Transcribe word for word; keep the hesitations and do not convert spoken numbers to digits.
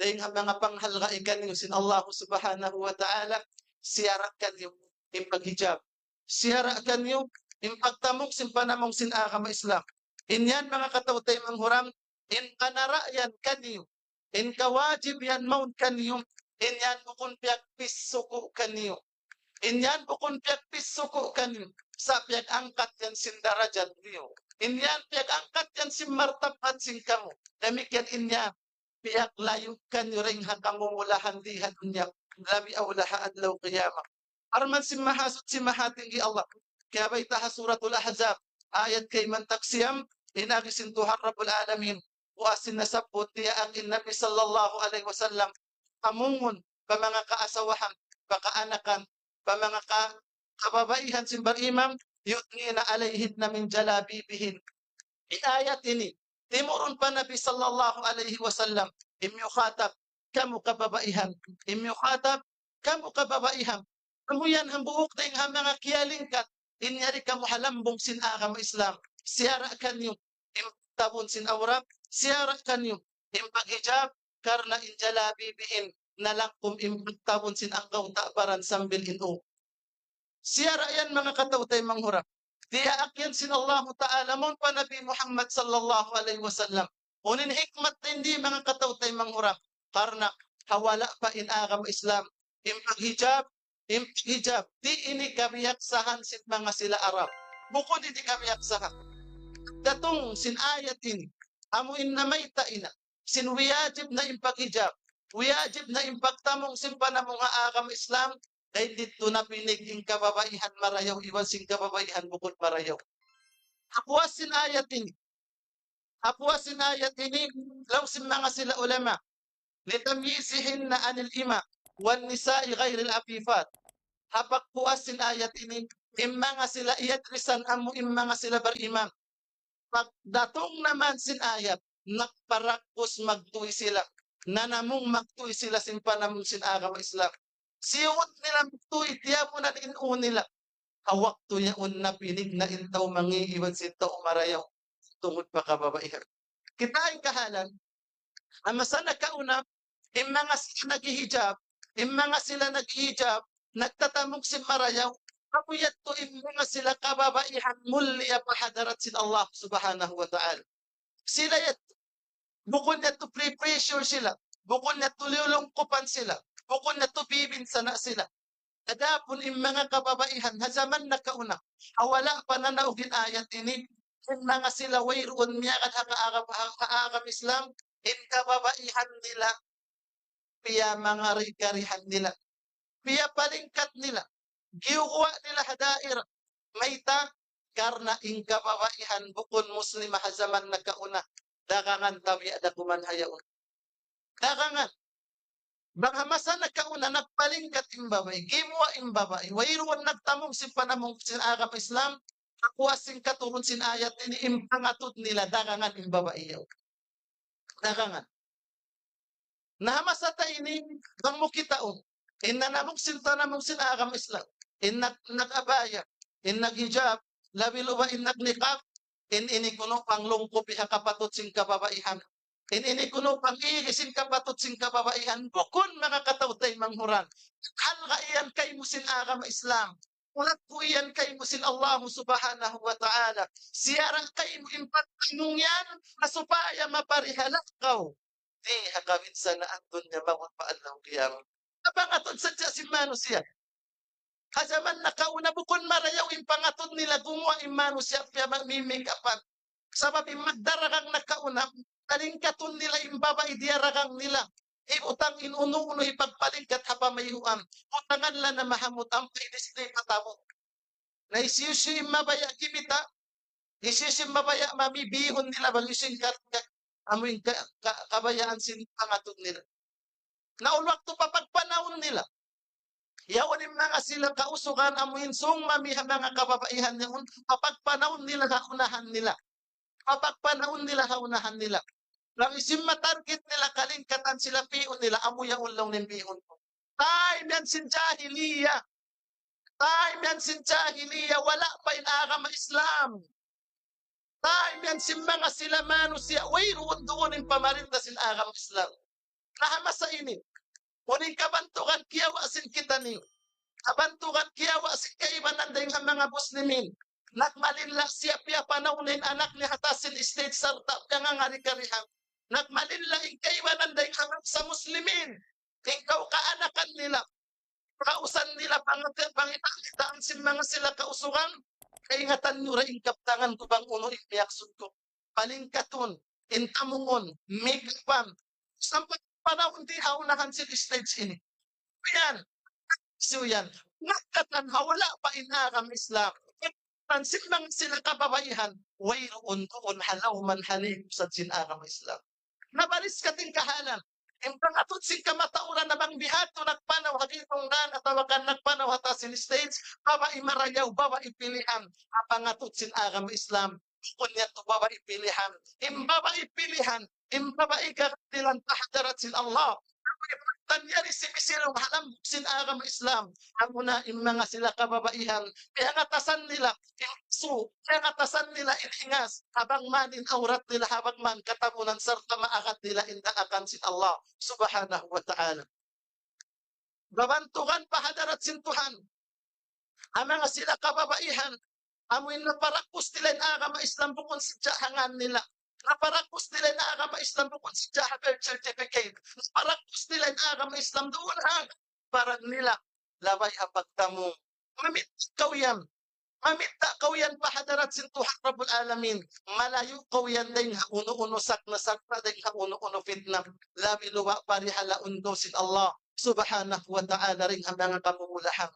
dayn ha manga panghalga' kaniyu sin Allah Subhanahu wa Ta'ala, siyara' kaniyu in paghijab. Siyara' kaniyu in pagtamung sin panamung sin agama Islam. In yan manga kataw-taymanghuran, in kanara' yan kaniyu, in kawajib yan mawn kaniyu, in yan bukun piyagpisuku' kaniyu. In yan bukun piyagpisuku' kaniyu, sa' piyag-angkat yan sin darajat niyu. In yan piyag-angkat yan sin martabat sin kamu. Damikkiyan in yan piyaglayu' kaniyu dayn ha kamumulahan di ha dunya, labi awla ha adlaw qiyamah. Parman sin Mahasuchi Mahatinggi Allah, kiyabayta' ha Suratul Ahzab, ayat kayman tagsiyam, in agi sin Tuhan Rabbul Alamin, puas sin nasabbut niya in Nabi sallallahu alayhi wasallam, tamungun pa manga kaasawahan, pa kaanakan, pa manga ka-, kababaihan sin bariman, يدنين عليهن من جلابيبهن. In ayat ini, timurun pa Nabi sallallahu alayhi wasallam, in miyukhatab, kamu kababaihan, in miyukhatab, kamu kababaihan. Amu yan hambuuk dayn ha manga kiyalingkat, in yari kamu ha lambung sin agama Islam. Siyara' kaniyu, in pagtabun sin awrat, siyara' kaniyu, in paghijab, karna' in jalabibihin, nalangkum in pagtabun sin anggawta' baran sambil in u. Siyara' yan manga kataw-taymanghuran. Diyaak yan sin Allahu Ta'ala mawn pa Nabi Muhammad sallallahu alayhi wasallam. Unu in hikmat dayn di manga kataw-taymanghuran. Karna' ha wala' pa in agama Islam, in paghijab, in paghijab, di' ini kabiyaksahan sin manga sila Arab. Bukun ini kabiyaksahan. Datung sin ayat ini, amu in namayta' ina, sin wiyajib na in paghijab, wiyajib na in pagtamung sin panamung ha agama Islam, dayn didtu napinig in kababaihan marayaw iban sin kababaihan bukun marayaw. Ha puas sin ayat ini, ha puas sin ayat ini, laung sin manga sila ulama, لتمييزهن عن الإماء والنساء غير العفيفات. Ha pagpuas sin ayat ini, in manga sila iyadrisan amu in manga sila bariman. Pagdatung naman sin ayat, nagparakus magtuy sila. Nanamung magtuy sila sin panamung sin agama Islam. Siyud nila magtuy, tiyabunan in u nila. Ha waktu yaun napinig na in tau mangi' iban sin tau marayaw. Tungud pa kababaihan. Kita' in kahalan, ha masa nakauna, in manga sila naghihijab, in manga sila naghihijab, nagtatamung sin marayaw, amu yadtu in manga sila kababaihan mulia pa hadarat sin Allah Subhanahu wa Ta'ala. Sila yadtu, bukun yadtu pre-pressure sila, bukun yadtu liyulungkupan sila, bukun yadtu bibinsana' sila. Adapun in manga kababaihan, ha jaman nakauna, ha wala' pa nanaug in ayat ini, in manga sila wayruun miyagad ha kaagam, ha, ha agama Islam, in kababaihan nila, piyamangarikarihan nila, piyapalingkat nila, giyuguwa' nila ha daira, mayta', karna' in kababaihan bukun Muslim ha jaman nakauna, dagangan tabiya' da kuman ha yaun. Dagangan. Bang ha masa nakauna nagpalingkat in babai, gimuwa' in babai, wayruun nagtamung sin panamung sin agama Islam, ha puas sin katurun sin ayat ini in pangatud nila dagangan in babai yaun. Dagangan. Na ha masa ta ini, bang mu kitaun, in nanamung sin panamung sin agama Islam, in nag-, nag-abaya, in naghijab, labi luba in nagniqab, in ini kunu' panglungkupi ha kapatut sin kababaihan. In ini kunu' pangigi sin kapatut sin kababaihan. Bukun manga kataw-taymanghuran. Halga' yan kaymu sin agama Islam. Ulak ku yan kaymu sin Allah Subhanahu wa Ta'ala. Siyara' kaymu in pagtanung yan, na supaya maparihala' kaw di ha kabinsanaan dunya mawn pa adlaw qiyamah. Pangatud sadja sin manusiya'. Ha jaman nakauna bukun marayaw in pangatud nila, gumuwa' in manusiya' piya ma-, mi-make-upan. Sabab in magdaragang nakauna, palingkatun nila in babai diyaragang nila. Hibutang in unu-unu hipagpalingkat ha pamayhuan. Butangan la na mahamut ampa in isli patabuk. Na hisiyu-siyu in mabaya' kimita', hisiyu-siyu in mabaya' mami bihun nila bang hisiyu in ka-, ka-, amu in ka-, ka-, kabayaan sin pangatud nila. Na awn waktu papagpanaun nila. Yaun in manga sila kausugan amu in sung mami ha manga kababaihan yaun, papagpanaun nila ha unahan nila. Papagpanaun nila ha unahan nila. Bang hisiyu in matarget nila, kalingkatan sila, pi'un nila, amu yaun laung niya in pi'un ku. Time yan sin jahiliya. Time yan sin jahiliya, wala' pa in agama Islam. Time yan sin manga sila manusiya', wayruun duun in pamarinta sin agama Islam. Na ha masa ini, unu in kabantugan kiyawa' sin kitaniyu, kabantugan kiyawa' sin kaibanan dayn ha manga Muslimin. Nagmalinla siya piyapanawun in anak niya ha taas sin stage sarta' piyangangari-karihan. Nagmalinla in kaibanan dayn ha manga Muslimin. In kaw kaanakan nila, kausan nila pangatan, pangitaan sin manga sila kausugan, kaingatan niyu ra in kabtangan ku bang unu in miyaksud ku. Palingkatun, in tamungun, make-upan, sampay panawun di ha unahan sin stage ini. Yan, siyu yan. Ngakatan ha wala' pa in agama Islam. Tan sin manga sila kababaihan, wayruun duun ha lawm haliku sa sin agama Islam. Na baris katingkahalan. In pangatud sin kamatauran na bang bihadtu nagpanaw ha gitungan atawa kan nagpanaw ha taas sin stage, babai marayaw, babai pilihan. Ha pangatud sin agama Islam, bukun yadtu babai pilihan. In babai pilihan, in babai gardilan pa hadarat sin Allah. Tan yari si misilung ha lambuk sin agama Islam. Amuna in manga sila kababaihan, piyangatasan nila in su, piyangatasan nila in hingas, ha bang man in awrat nila, ha bang man katabunan, sarta' maagad nila in daakan sin Allah Subhanahu wa Ta'ala. Babantugan pa hadarat sin Tuhan. Ha manga sila kababaihan, amu in naparakus nila in agama Islam bukun sadja ha ngan nila. Naparakus nila in agama Islam bukun sadja ha birth certificate. Naparakus nila in agama Islam duun ha baran nila. Labay ha pagtamung. Mamit kaw yan. Mamita kaw yan pa hadarat sin Tuhan Rabbul Alamin. Malayu' kaw yan dayn ha unu-unu sakna-sakna, dayn ha unu-unu fitna. Labi luba' pa di ha laum sin Allah Subhanahu wa Ta'ala dayn ha manga kamumulahan.